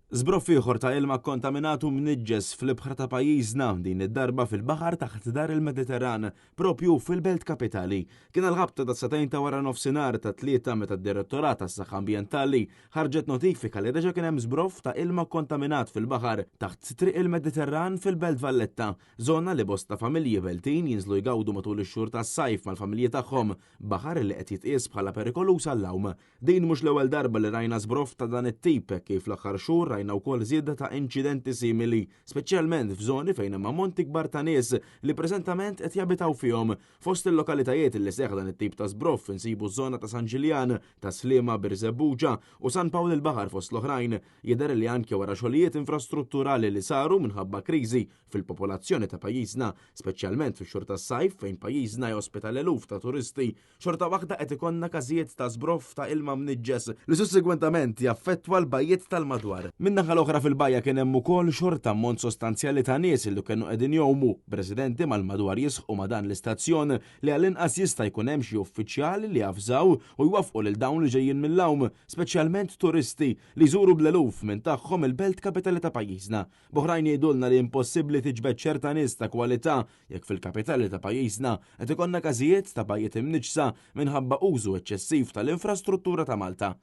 Żbroff ieħor ta' ilma kkontaminat u mniġġes fl-ibħra ta' pajjiżna, din id-darba fil-baħar taħt Dar il-Mediterran, proprju fil-belt kapitali. Kien għall-ħabta tas-sagħtejn ta' waranofsinhar tat-Tlieta meta d-Direttorat għas-Saħħa Ambjentali ħarġet notifika li reġa' kien hemm żbroff ta' ilma kkontaminat fil-baħar taħt Triq il-Mediterran fil-Belt Valletta, żona li bosta familji Beltin jinżlu jgawdu matul ix-xhur tas-sajf mal-familji tagħhom, baħar li qed jitqies bħala perikoluż għall-għawm. Din mhux l-ewwel darba li rajna żbroff ta' dan it-tip, hekk kif fl-aħħar xhur rajna wkoll żieda ta' inċidenti simili, speċjalment f'żoni fejn hemm ammonti kbar ta' nies li preżentament qed jabitaw fihom. Fost il-lokalitajiet li seħħ dan it-tip ta' żbroff insibu ż-żona ta' San Ġiljan, ta' Sliema, Birżebbuġa u San Pawl il-Baħar fost l-oħrajn. Jidher li anke wara xogħlijiet infrastrutturali li saru minħabba kriżi fil-popolazzjoni ta' pajjiżna, speċjalment fix-xhur tas-sajf fejn pajjiżna jospita l-eluf ta' turisti, Xorta waħda qed ikollna każijiet ta' żbroff ta' ilma mniġġes li sussegwentament jaffettwa l-bajjiet tal-madwar. Min-naħa l-oħra fil-bajja kien hemm ukoll xorta ammont sostanzjali ta' nies li kienu qegħdin jgħumu, b'residenti mal-madwar jisħqu ma' dan l-istazzjon li għall-inqas jista' jkun hemm xi uffiċjali li javżaw u jwaffqu lil dawn li ġejjin mill-għawm, speċjalment turisti li jżuru bl-eluf minn tagħhom il-belt kapitali ta' pajjiżna. B'oħrajn jgħidulna li impossibbli tiġbed ċerta nies ta' kwalità jekk fil-kapitali ta' pajjiżna qed ikollna każijiet ta' bajjiet imniġġsa minħabba użu eċċessiv tal-infrastruttura ta' Malta.